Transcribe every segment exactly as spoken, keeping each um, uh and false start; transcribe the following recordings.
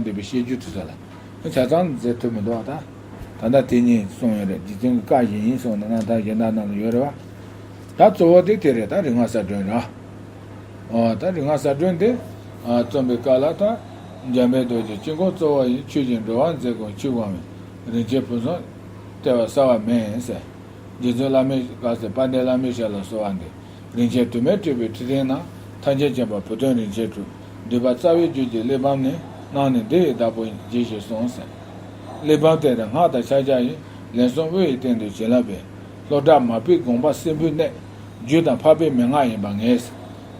ཟེར་བའི་བཤད་རྒྱུ་དེ་ཚོ་ལ་ཆ་ཚང་མཛད་ཐུབ་མི་འདུག་བ། ད་ད་ལྟ་དེ་གཉིས་གསུངས་ཡོད་རེད། རྗེ་བཙུན་གྱི་བཀའ་བཞིན་ཡིན་གསུངས་ནས་རྣམ་ཐར་གཞན་དག་ནང་ལ་ཡོད་རེད་བ། ད་གཙོ་བོ་དེ་དེ་རེད། ད་རིག་སྔགས་གསལ་སྒྲོན་རེད་བ། ཨོ་ད་རིག་སྔགས་གསལ་སྒྲོན་དེ་ཨ་རྩོམ་པའི་སྐབས་ལ་ད་འཇམ་དཔལ་རྡོ་རྗེ་དཀྱིལ་འཁོར་གཙོ་བོ་ཡི། ཆོས་ཀྱི་འགྲོ་བ་མཛད་ཀུན་ཆུད་དགོངས་མེད། རིན་ཆེན་ཕུན་སུམ་བསྟེ་བ་གསལ་བ་མེད་ཟེར། རྗེ་བཙུན་བླ་མའི་བཀའ་སྩལ་དཔལ་ལྡན་བླ་མའི་ཞབས་ལ་གསོལ་བ་འདེབས། རིན་ཆེན་དུ་མས་སྤྲས་པའི་ཁྲི་སྟེང་ན། ཐམས་ཅད་མཁྱེན་པ་བུ་སྟོན་རིན་ཆེན་གྲུབ། འདུས་པ་རྩ་བའི་རྒྱུད་ཀྱི་གླེགས་བམ་ནི། གནང་ནས་འདི་ཡི་བདག་པོ་ཡིན། དགྱེས་ཞེས་གསུངས་ཟེར། གླེགས་བམ་དེ་ནི་སྔགས་དང་ཕྱག་རྒྱ་ཡིན། ལན་གསུམ་དབུ་ཡི་སྟེང་དུ་བྱིན་རླབས་པའི། ལྷོ་བྲག་མར་པའི་དགོངས་པ་སྲིན་པོའི་གནས། རྒྱུད་དང་འཕགས་པའི་མན་ངག་ཡིན་པར་ངེས་ཟེར།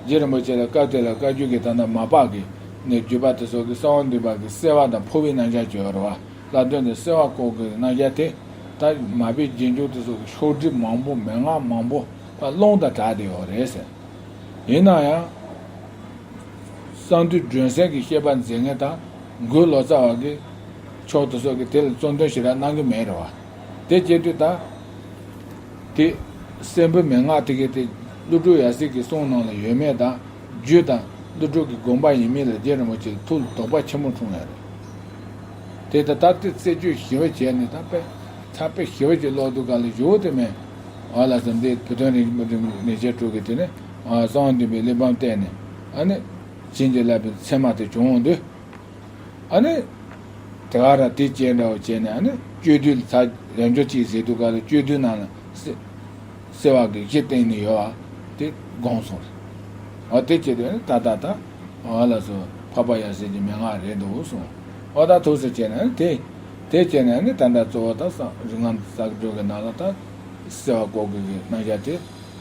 རྗེ་རིན་པོ་ཆེ་ལ་སྐབས་དེ་ལ་བཀའ་བརྒྱུད་ཀྱི་ད་ལྟ་མར་པ་གི་ནས་བརྒྱུད་པ་དེ་ཚོ་གི་གསང་བ་འདུས་པ་གི་གསལ་བ་དང་འཕོ་བའི་རྣམ་གཞག་བརྗོད་པ་རེད་བ། ལྷག་དོན་དུ་གསལ་བ་སྐོར་གྱི་རྣམ་གཞག་དེ་ད་མར་པའི་རྗེས་འཇུག་དེ་ཚོ་གི་ཕྱོགས་སྒྲིག་མང་པོ་མན་ངག་མང་པོ་ད་ཀློང་དང་བྲལ་བསྡད་ཡོད་རེད་ཟེར། ཡིན་ན་ཡང་གསང་འདུས་སྒྲོན་གསལ་གྱི་བཤད་པ་མཛད་མཁན་དང་གུ་རུ་ལོ་ཙཱ་བ་གི་ཕྱོགས་དེ་ཚོ་གི་དེ་ལ་རྩོམ་འདོན་ཞེ་དྲག་གནང་གི་མེད་རེད་བ། དེ་བྱེད་དུས་ད་དེ་སྲིན་པོའི་མན་ངག་དེ་གའི་དེ་ཀླུ་སྒྲུབ་ཡབ་སྲས་ཀྱི་གསུང་ནང་ལ་ཡོད་མེད་དང་། རྒྱུད་དང་ཀླུ་སྒྲུབ་ཀྱི་དགོངས་པ་ཡིན་མིན་ལ་རྗེ་རིན་པོ་ཆེ་ཐུགས་ལ་དོགས་པ་ཆེན་པོ་འཁྲུངས་ཡོད་རེད། དེ་ལྟར་ད་ལྟའི་རྩད་གཅོད་ཞིབ་པ་བྱས་ནས་ད་དཔེ་ཚ་དཔེ་ཞིབ་པ་ཅིག་ཀློག་དུས་སྒང་ལ་གཞུག་དེ་མིན། ཨ་ལ་སོ་འདི་བུ་སྟོན་རིན་རིན་ཆེན་གྲུབ་ཀྱི་དེ་ནས་གསང་བ་འདུས་པའི་གླེགས་བམ་བལྟས་ནས་ཨ་ནི་བྱིན་གྱིས་བརླབས་པའི་མཚན་མ་དེ་བྱུང་འོང་དུས། ཨ་ནི་དེ་ག་ར་དེ་བྱས་འདྲ་བོ་བྱས་ནས་ཨ་ནི་གཅོད་བསྡུས་ལ་ཚ་རབ་འབྱོར་གཅིག་ཟེར་དུས་སྒང་ལ་གཅོད་བསྡུས་ནང་ལ་སེ་སེ་བ་གི་གཞི་བཏིང་ནས་ཡོད་པ་དེ་དགོངས་སོང་རེད། འོ་དེ་བྱེད་དུས་ཨ་ནི་ད་ད་ད། ཨ་ལ་སོ་འཕགས་པ་ཡབ་སྲས་ཀྱི་མན་ངག་རེད་འདུག་གསུངས། ཨོ་ད་ཐུགས་སུ་བྱས་ནས་དེ་དེ་བྱས་ནས་ནི་ད་ལྟ་གཙོ་བོ་ད་གསང་རིག་སྔགས་གསལ་སྒྲོན་གྱི་ནང་ལ་ད་སེ་བ་སྐོར་གྱི་རྣམ་གཞག་དེ་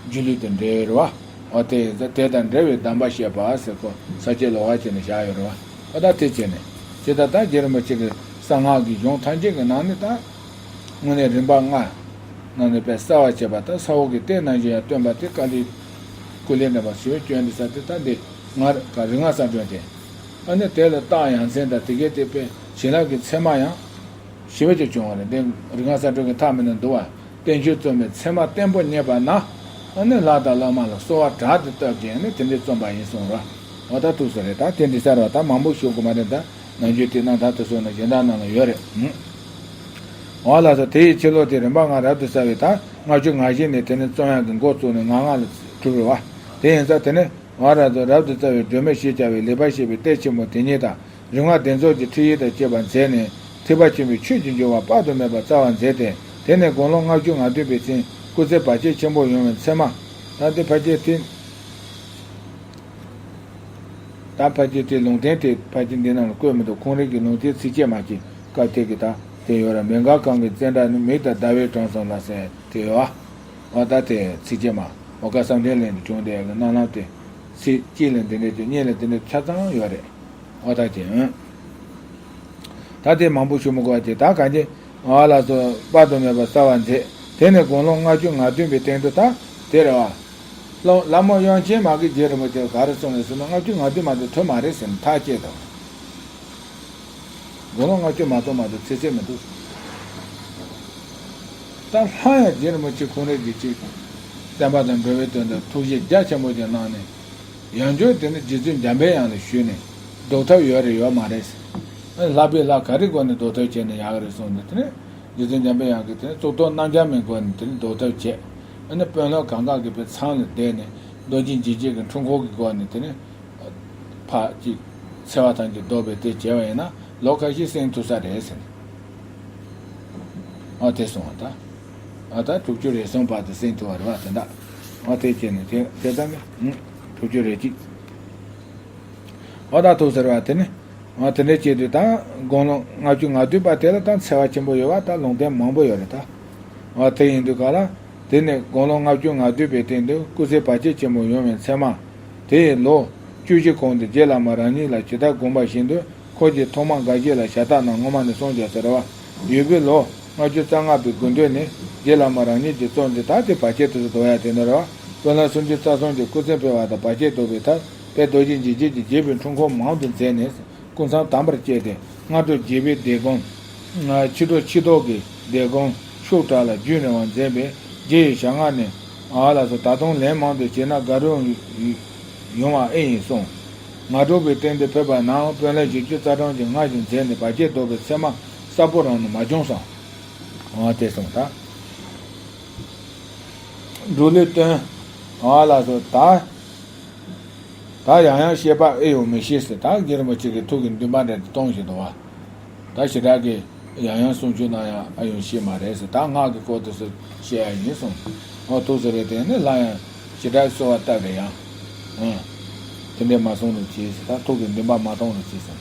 སྒྱུ་ལུས་དང་འབྲེལ་ཡོད་རེད་བ། ཨོ་དེ་ཡིན་ཙང་དེ་དང་འབྲེལ་བའི་གདམས་པ་བཤད་པ་ཟེར་ཁོ་ས་བཅད་ལོགས་ཀ་བྱས་ནས་བཞག་ཡོད་རེད་བ། ཨོ་ད་དེ་བྱས་ནས་ཇི་ལྟར་ད་རྗེ་རིན་པོ་ཆེ་གི་གསང་སྔགས་ཀྱི་གཞུང་ཐམས་ཅད་ཀྱི་ནང་ནས་ད། དངོས་གནས་རིམ་པ་ལྔ། ནང་ནས་དཔེ་གསལ་བར་བྱེད་པ་དང་ས་འོག་གི་གཏེར་རྣམས་ཀྱིས་ཡང་སྟོན་པ་དེ་ཀ་ལི་ཀུ་ལེ་འདྲ་བ་ཞེས་པའི་སྐྱོན་འདི་ས་དེ་ལྟ་འདི་སྔར་ག་རིག་སྔགས་གསལ་སྒྲོན་ཏེ། ཨ་ནི་དེ་ལ་རྟགས་ཡ་མཚན་དང་དེ་གའི་དེ་དཔེ་བྱིན་རླབས་ཀྱི་མཚན་མ་ཡང་ཞེ་པོ་ཅིག་བྱུང་བ་རེད། འདི་རིག་སྔགས་གསལ་སྒྲོན་གྱི་མཐའ་མི་ནུབ་འདུག་བ། བསྟན་བཅོས་རྩོམ་པའི་མཚན་མ་བརྟན་པོ་རྙེད་པ་ན། ཨ་ནི་ལྷ་དང་བླ་མ་ལ་གསོལ་བ་དྲག་ཏུ་བཏབ་ཀྱིན་ཨ་ནི་དེ་འདྲའི་རྩོམ་པ་ཡིན་གསུངས་རོ། འོ་ད་ཐུགས་སུ་རེད། ད་དེ་འདྲའི་གསལ་བ་ད་མང་པོ་ཞུ་དགོས་མ་རེད། ད་ནམ་རྒྱུན་དེ་རྣམ་ཐར་དུ་གསུངས་ནས་གཞན་དག་ནང་ལ་ཡོད་རེད། འོ་ལགས་སོ། དེ་ཡི་ཕྱི་ལོགས་དེ་རིམ་པ་ལྔ་རབ་ཏུ་གསལ་བའི་ད་ལྔ་བཅུ་ང་བཞི་ནས་དེ་ནས་རྩོམ་ཡག་གི་འགོ་བཙུགས་ནས་ང་ལྔ་ལ་གྲུབ་རེད་བ། དེ་ཡིན་ཙང་དེ་ནས་ང་རབ་ཏུ་རབ་ཏུ་གསལ་བའི་སྒྲོན་མེ་ཞེས་བྱ་བའི་ལེགས་པར་བཤད་པའི་གཏེར་ཆེན་པོ་དེ་ཉིད་དང་། རིག་སྔགས་གདན་རྫོགས་ཀྱི་ཁྲིད་ཡིག་དང་བཅས་པ་མཛད་ནས་ཐེག་པ་ཆེན་པོའི་ཆོས་ཀྱི་འབྱུང་བ་དཔག་ཏུ་མེད་པ་སྩལ་བར་མཛད་དེ། དེ་ནས་དགུང་ལོ་ལྔ་བཅུ་ང་བདུན་པའི་ཚེ་སྐུ་ཚེ་བར་ཆད་ཆེན་པོ་ཡོང་བའི་མཚན་མ། ད་དེ་ཕལ་ཆེར་དེ། ད་ཕལ་ཆེར་དེ་ལུང་བསྟན་དེ་ཕལ་ཆེར་འདི་ནང་ལ་བཀོད་མི་འདུག་ཁོང་རང་གི་ལུང་བསྟན་ཚིགས་བཅད་མ་གཅིག་སྐབས་དེ་གི་ད་དེ་ཡོད་ར། མེ་འགག་གང་གི་བཙན་དྲག་ནི། མིག་དང་ཟླ་བའི་གྲངས་སམ་ལ་ཟེར་དེ་ཡོད་ཨ། འོ་ད་དེ་ཚིགས་བཅད་མ་འོ་ཀ་བསམ་གཏན་གླིང་དུ་བྱུང་བསྡད་ཡག་གི་རྣམ་ལམ་དེ་ཚིགས་གཅིག་ལ་འདི་འདྲས་དེ་གཉིས་ལ་འདི་འདྲས་ཆ་ཚང་ཡོད་རེད། འོ་ད་དེ་ཨང་། ད་དེ་མང་པོ་ཞུ་མི་དགོས་པ་དེ་ད་གང་ཅི། ཨ་ལགས་སོ། དཔག་ཏུ་མེད་པ་སྩལ་བར་མཛད། དེ་ནས་དགུང་ལོ་ལྔ་བཅུ་ང་བདུན་པའི་སྟེང་དུ་ད་དེ་རེད་བ། ལྷ་ལྷ་མོ་དབྱངས་ཅན་མ་གིས་རྗེ་རིན་པོ་ཆེར་ག་རེ་གསུངས་ནས་ཟེར་ན། ལྔ་བཅུ་ང་བདུན་མ་གཏོགས་ཐུབ་མ་རེད་ཟེར་ནས་ཐག་བཅད་དང་། དགུང་ལོ་ལྔ་བཅུ་མ་གཏོགས་མ་གཏོགས་ཚེ་ཚད་མི་འདུག་ད་སླར་ཡང་རྗེ་རིན་པོ་ཆེ་ཁོང་རང་གིས་ཅིག་བསྟན་པ་དང་འགྲོ་བའི་དོན་དུ་ཐུགས་བཞེད་རྒྱ་ཆེན་པོ་ཅིག་གནང་ནས། ཡང་བསྐྱར་དེ་ནི་རྗེ་བཙུན་འཇམ་པའི་དབྱངས་ལ་ཞུས་ནས་ལྡོག་ཐབས་ཡོད་རེད་ཡོད་མ་རེད། ལྷག་པའི་ལྷ་ག་རེ་སྒོ་ནས་ལྡོག་ཐབས་བྱས་ན་ཡག་རེད་གསུངས་ནས། དེ་ནས་རྗེ་བཙུན་འཇམ་པའི་དབྱངས་ཀྱིས་དེ་ནས་གཙུག་ཏོར་རྣམ་རྒྱལ་མའི་སྒོ་ནས་དེ་ནས་ལྡོག་ཐབས་བྱས། ཨ་ནི་དཔོན་སློབ་གང་ག་གིས་དཔེ་ཚང་ལ་བསྡད་ནས་རྡོ་རྗེ་འཇིགས་བྱེད་ཀྱི་འཁྲུལ་འཁོར་གྱི་སྒོ་ནས་དེ་ནས་ཕར་ཅིག་འཚེ་བ་ཐམས་ཅད་བཟློག་པའི་དེ་བྱས་པ་ཡིན་ན་ལོ་ཁ་ཤས་སེང་ཐུབ་ས་རེད་ཟེར་ནས། ཨ་དེ་སོང་བ་ད། ཨ་ད་དྲུག་ཅུ་རེ་གསུམ་བར་དུ་སེང་ཐུབ་པ་རེད་བ་དེ་འདྲ། ཨ་དེ་བྱས་ནས་དེ་དེ་ལྟ་ནི་ཨུ་དྲུག་ཅུ་རེ་གཅིག་ཨ་ད་ཐུགས་ཟེར་བ་དེ་ནི། ཨ་དེ་འདྲ་བྱས་དུས་ད་དགུང་ལོ་ལྔ་བཅུ་ང་བདུན་པ་དེ་ལ་ད་འཚེ་བ་ཆེན་པོ་ཡོད་བ། ད་ལུང་བསྟན་མང་པོ་ཡོད་རེད་ད། ཨ་དེ་ཡིན་དུས་ག་ལ། དེ་ནས་དགུང་ལོ་ལྔ་བཅུ་ང་བདུན་པའི་སྟེང་དུ་སྐུ་ཚེ་བར་ཆད་ཆེན་པོ་ཡོང་བའི་མཚན་མ། དེ་ཡི་ལོ་བཅུ་བཞི་གོང་དུ་རྗེ་བླ་མ་རང་ཉིད་ལ་ཇི་ལྟར་དགོངས་པ་བཞིན་དུ་འཁོར་གྱི་ཐོག་མ་འགའ་ཞིག་ལ་ཞལ་ཏ་ན་སྔོན་མ་ནས་གསུངས་ཀྱང་ཟེར་བ། ཡོས་པའི་ལོ་ལྔ་བཅུ་རྩ་ལྔ་པའི་དགུན་སྟོད་ནས་རྗེ་བླ་མ་རང་ཉིད་ཀྱི་གཙོ་འཛིན་ད་དེ་བར་ཆད་དུ་བཟློག་ཡ་དེ་ནི་རེད་བ། དཔོན་སློབ་སུམ་ཅུ་རྩ་གསུམ་གྱིས་སྐུ་ཚེ་འཕེལ་བ་དང་བར་ཆད་བཟློག་པའི་ཐབས་དཔལ་རྡོ་རྗེ་འཇིགས་བྱེད་ཀྱིས་བགྱིས་པའི་འཁྲུལ་འཁོར་མང་དུ་མཛད་ནས། སྐུ་མཚམས་དམ་པར་བཅད་དེ་སྔ་དྲོ་དགྱེས་པའི་ལྡེ་གུང་། ཕྱི་དྲོ་ཕྱི་ལྡོག་གི་ལྡེ་གུང་ཤུགས་དྲག་ལ་རྒྱུད་ནས་བ་མཛད་པས་རྗེ་ཡི་ཞལ་སྔ་ནས་ཨ་ལགས་སོ། ད་དུང་ལན་མང་དུ་བྱས་ན་དགའ་རབ་ཡོང་བ་ཨེ་ཡིན་གསུངས། སྔ་དྲོ་པའི་སྟེང་དུ་ཕེབས་པ་ན་དཔོན་སློབ་བཞི་བཅུ་རྩ་གྲངས་ཀྱིས་སྔར་བཞིན་མཛད་ནས་བར་ཆད་བཟློག་པའི་མཚན་མ་གསལ་པོ་རང་དུ་མ་བྱུང་སོང་། འོ་དེ་སོང་ད། འབྲུག་ལུས་སྟོན། འོ་ལགས་སོ་ད། ད་ཡང་ཡང་བཤད་པ་ཨེ་ཡོང་མི་ཤེས་ཟེར། ད་རྗེ་རིན་པོ་ཆེ་གི་ཐུགས་ཀྱི་འདུན་པ་འདྲ་དེ་གཏོང་བཞིན་འདུག་བ། ད་ཞེ་དྲག་གི་ཡང་ཡང་གསུང་ཆོས་གནང་ཡང་ཨ་ཡོང་ཤེས་མ་རེད་ཟེར། ད་སྔགས་ཀྱི་སྐོར་དུ་སུ་བཤད་ཡ་ཡིན་གསུངས། འོ་ཐུགས་སུ་རེ་དེ་ནི་སླར་ཡང་ཞེ་དྲག་གསོལ་བ་བཏབ་རེད་ཡང་། ཨང་། དེ་འདྲས་མ་གསུང་རོགས་གྱིས་ཟེར། ད་ཐུགས་ཀྱི་འདུན་པ་མ་གཏོང་རོགས་གྱིས་ཟེར།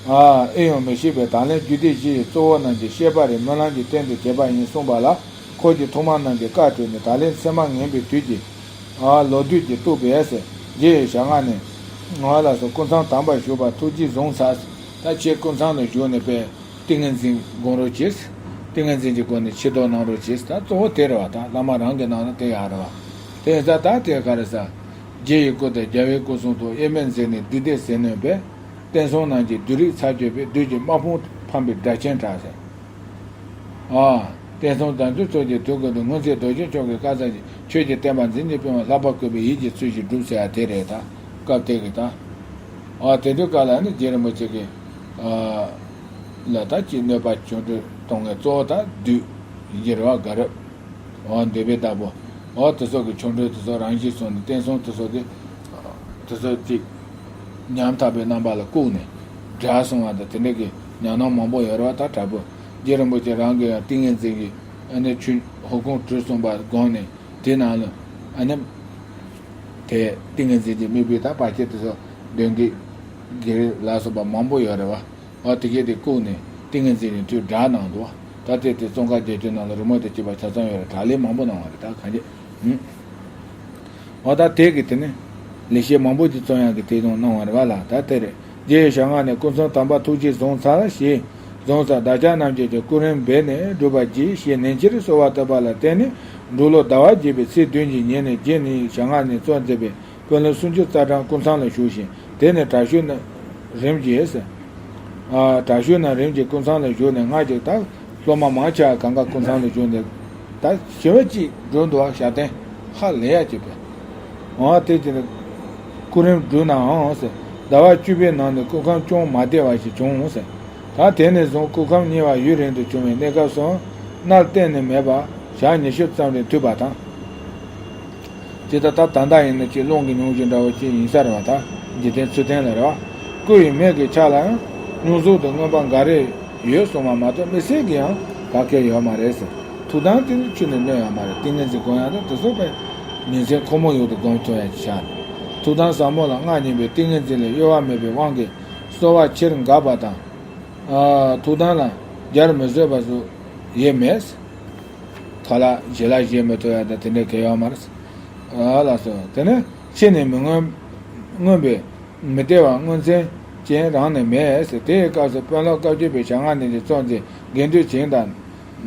ཨ་ཨེ་ཡོང་མི་ཤེས་པས། ད་ལན་རྒྱུད་སྡེ་བཞི་ཡི་གཙོ་བོ་རྣམས་ཀྱི་བཤད་པ་རེ་སྨོན་ལམ་གྱི་རྟེན་དུ་བྱས་པ་ཡིན་གསུངས་པ་ལ། འཁོར་གྱི་ཐུགས་དམ་རྣམས་ཀྱིས་བཀའ་གྲོལ་ནས། ད་ལན་མཚན་མ་ངན་པའི་དུས་ཀྱི། ཨ་ལོ་དུས་ཀྱི་གཏུགས་པས་ཟེར། རྗེ་ཡི་ཞལ་སྔ་ནས། ང་ལ་སོགས་སྐུ་མཚམས་དམ་པར་བཞུགས་པ་ཐུགས་རྗེས་བཟུང་ཚར། ད་ཁྱེད་སྐུ་མཚམས་ལ་བཞུགས་ནས་པས་ཏིང་ངེ་འཛིན་སྒོམ་རོགས་གྱིས། ཏིང་ངེ་འཛིན་གྱི་སྒོ་ནས་ཕྱི་ལྡོག་གནང་རོགས་གྱིས། ད་གཙོ་བོ་དེ་རེད་བ། ད་བླ་མ་རང་གི་ནང་ན་དེ་ཡག་རེད་བ། དེ་ཡིན་ཙང་ད་དེ་ག་རེ་ཟེར། རྗེ་ཡི་སྐུ་དང་རྒྱལ་བའི་སྐུ་གསུམ་དུ་དབྱེར་མེད་མཛད་ནས་བདུད་སྡེ་ཟིལ་གནོན་པས། བསྟན་སྲུང་རྣམས་ཀྱིས་བདུད་རིགས་ཚར་གཅོད་པའི། བདུད་ཀྱི་དམག་དཔུང་འཕངས་པའི་སྒྲ་ཆེན་གྲགས་ཟེར། ཨ། བསྟན་སྲུང་དམ་ཅན་ཚོགས་ཀྱི་དུས་ཀུན་ཏུ་སྔོན་ཚེ་རྡོ་རྗེ་མཆོག་གི་བཀའ་སྩལ་གྱི་ཆོས་ཀྱི་བསྟན་པ་འཛིན་ཅིང་སྤེལ་བར་ལྷག་པར་བསྐུལ་བའི་ཡིད་ཀྱི་ཚུལ་བཞིན་སྒྲུབ་ཟེར་ཡ་དེ་རེད་ད། སྐབས་དེ་གི་ད། ཨ་དེ་དུས་སྐབས་ལ་ནི་རྗེ་རིན་པོ་ཆེ་གི། ཨ། ལ་ད་ཅིག་གནོད་པ་ཆོ་འཕྲུལ་གཏོང་མཁན་གཙོ་བོ་ད་བདུད་ཡིན་གྱི་རེད་བ། ག་རེ། འོ་འདོད་པའི་བདག་པོ། འོ་དེ་ཚོ་གི་ཆོ་འཕྲུལ་དེ་ཚོ་རང་བཞིན་སོང་ནས་བསྟན་སྲུང་དེ་ཚོ་གི། དེ་ཚོ་ཅིག་ཉམ་ཐག་པའི་རྣམ་པ་ལ་བཀུག་ནས་དགྲ་སོང་བ་དང་དེ་འདྲ་གི་ཉམས་སྣང་མང་པོ་ཡོད་རེད་བ། ད་དྲག་པོ་རྗེ་རིན་པོ་ཆེ་རང་གི་ཡང་ཏིང་ངེ་འཛིན་གྱི་ཨ་ནི་ཆུ་ཧོ་ཁུང་གྲུ་གསུམ་པ་བསྒོམས་ནས་དེ་ནང་ལ་ཨ་ནི་དེ་ཏིང་ངེ་འཛིན་གྱི་དམིགས་པའི་ད་བར་ཆད་དེ་ཚོ་གདོན་བགེགས་བགེགས་རིགས་ལ་སོགས་པ་མང་པོ་ཡོད་རེད་བ། འོ་དེ་གས་དེ་བཀུག་ནས་ཏིང་ངེ་འཛིན་ནས་དུས་དགྲ་གནང་འདུག་བ། ད་ལྟའི་དེ་ཙོང་ཁ་རྒྱལ་རྒྱུད་ནང་ལ་རི་མོ་དང་བཅས་པ་ཆ་ཚང་ཡོད་རེད། དྲག་ལས་མང་པོ་གནང་བ་རེད། ད་གང་ཅི། ཧུམ། འོ་ད་དེ་གི་དེ་ནི་ལེགས་བཤད་མང་པོ་ཅིག་རྩོམ་ཡག་གི་དེ་དང་གནང་བ་རེད་བ་ལ། ད་དེ་རེད། རྗེ་ཡི་ཞལ་སྔ་ནས་སྐུ་མཚམས་དམ་པ་ཐུགས་རྗེས་བཟུང་ཚར་ཞེས་བཟུང་ཚར། བདག་ཅག་རྣམས་ཀྱིས་ཀྱང་སྐུ་རིམ་འབད་ནས་བསྒྲུབ་པར་བགྱི་ཞེས་ནན་ཆེར་གསོལ་བ་བཏབ་པ་ལ་བརྟེན་ནས་འབྲུག་ལོ་ཟླ་བ་བརྒྱད་པའི་ཚེས་བདུན་གྱི་ཉིན་ནས་རྗེ་ནི་ཞལ་སྔ་ནས་གཙོ་མཛད་པའི་དཔོན་སློབ་སུམ་ཅུ་རྩ་གྲངས་སྐུ་མཚམས་ལ་བཞུགས་ཤིང་། དེ་ནས་དྲག་ཤོས་རྣམས་རིམ་གྱིས། ཨ། དྲག་ཤོས་རྣམས་རིམ་གྱིས་སྐུ་མཚམས་ལ་བཞུགས་ནས། སྔར་གྱི་ད་སློབ་མ་མང་ཆེ་བ་གང་ག་སྐུ་མཚམས་ལ་བཞུགས་ནས། ད་ཞི་བ་ཅིག་འགྲོ་འདུག་བ། ཞབས་བརྟན་ཧ་ལས་ཡ་ཅིག་པས། འོ་དེ་ཅི་ནས་སྐུ་རིམ་བསྒྲུབས་ནའང་ཟེར། ཟླ་བ་བཅུ་པའི་ནང་ནས་སྐུ་ཁམས་ཅུང་མ་བདེ་བ་ཞིག་བྱུང་ཟེར། ད་དེ་ནས་བཟུང་སྐུ་ཁམས་ཉེ་བ་ཡུན་རིང་དུ་བྱུང་བའི་གནས་སྐབས་སུ་མནར་གཏན་ནས་མེད་པར་ཞག་ཉི་ཤུ་ཙམ་རིང་ཐུབ་པ་དང་། ཇི་ལྟར་ད་ད་ལྟ་ཡིན་ན་ཅིག་རླུང་གི་མྱོང་བཞིན་འདྲ་བོ་ཅིག་ཡིན་ས་རེད་བ། ད་འཇིག་རྟེན་ཚུལ་ལྡན་ལ་རེད་བ། སྐུ་ཡི་མིག་གི་ཆ་ལ་ཡང་སྙུང་གཟུགས་དང་མངོན་པ་འགའ་རེ་ཡོད་གསུངས་པ་མ་གཏོགས་དམིགས་བསལ་གྱི་ཡང་བག་ཁེལ་ཡོད་མ་རེད་ཟེར། ཐུགས་དམ་དེ་ནི་ཁྱོན་ནས་གནོད་ཡོད་མ་རེད། ཏིང་ངེ་འཛིན་སྒོམ་ཡག་དང་དེ་ཚོ་པས་ཉིན་མཚན་ཁོ་མོ་ཡུག་ཏུ་སྒོམ་ཐུབ་ཡག་ཅིག་ཆགས་རེད། ཐུགས་དམ་ཟབ་མོ་ལ་མངའ་བརྙེས་པའི་ཏིང་ངེ་འཛིན་ལས་གཡོ་བ་མེད་པའི་དབང་གིས་གསོལ་བ་ཆེར་འགགས་པ་དང་། ཨ། ཐུགས་དམ་ལ་སྦྱར་མི་བཟོད་པ་སོགས་ཡེ་མེད། ཐོག་ལ་ཞལ་ལག་བཞེས་མི་ཐུབ་ཡ་དང་དེ་འདྲའི་གལ་ཡོད་མ་རེད། ཨ་ལགས་སོ། དེ་ནས་ཕྱི་ནས་མི་མངོན་མངོན་པའི་མི་བདེ་བ་མངོན་མཚན་ཅན་རང་ནས་མེད་ཟེར། དེའི་སྐབས་སུ་དཔོན་སློབ་བཀའ་བརྒྱུད་པའི་ཞལ་སྔ་ནས་ཀྱི་གཙོ་མཛད་དགེ་འདུན་བྱིངས་དང་།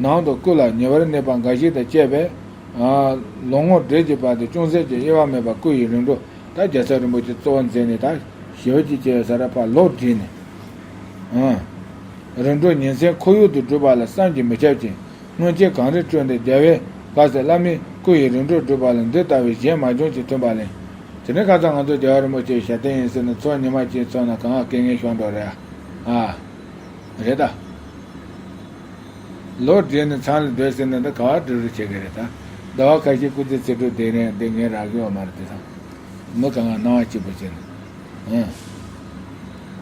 ནང་དུ་སྐུ་ལ་ཉེ་བར་གནས་པ་འགའ་ཞིག་དང་བཅས་པས། ལོ་ངོ་བགྲེས་ཀྱི་བར་དུ་ཅུང་ཟད་ཀྱི་དབྱེ་བ་མེད་པར་སྐུ་ཡི་རིམ་གྲོ། ད་རྒྱལ་ཚབ་རིན་པོ་ཆེ་གཙོ་བོ་མཛད་ནས་ད་ཞི་བ་ཅིག་བྱས་ས་ར་ཕར་ལོག་བསྒྲིལ་ནས། རིམ་གྲོ་ཉིན་མཚན་ཁོར་ཡུག་ཏུ་བསྒྲུབ་པ་ལ་བསམ་གྱིས་མི་ཁྱབ་ཅིང་། སྔོན་ཆད་གངས་རི་ཁྲོད་འདིར་རྒྱལ་བའི་བཀའ་སྩལ་བླ་མའི་སྐུ་ཡི་རིམ་གྲོ་བསྒྲུབ་པ་ལ་འདི་ལྟ་བུའི་གཞན་མ་བྱུང་ཅིག་ཐོན་པ་ལས། དེ་ནས་ཁ་སང་ང་ཚོ་རྒྱལ་བ་རིན་པོ་ཆེའི་ཞབས་བརྟན་ཡིན་ཟེར་ནས་ཚོ་ཉི་མ་གཅིག་ཚོ་ན་གང་ལ་སྐད་ངན་ཤོར་འགྲོ་རེད་ཨ། རེད་ད། ལོ་བགྲེས་ནས་ཚང་ལ་སྡོད་ཟེར་ནས་འདི་ག་བ་འགྲོ་རུ་བྱེད་ཀྱི་རེད་ད། ཟླ་བ་ཁ་ཤས་སྐུ་ཚེ་ཚེ་སྒྲུབ་དེ་རིང་འདི་ངས་རག་གི་ཡོད་མ་རེད་དེ་ད། མི་གང་ག་སྣང་བ་སྐྱིད་པོ་བྱས་ནས། ཨང་།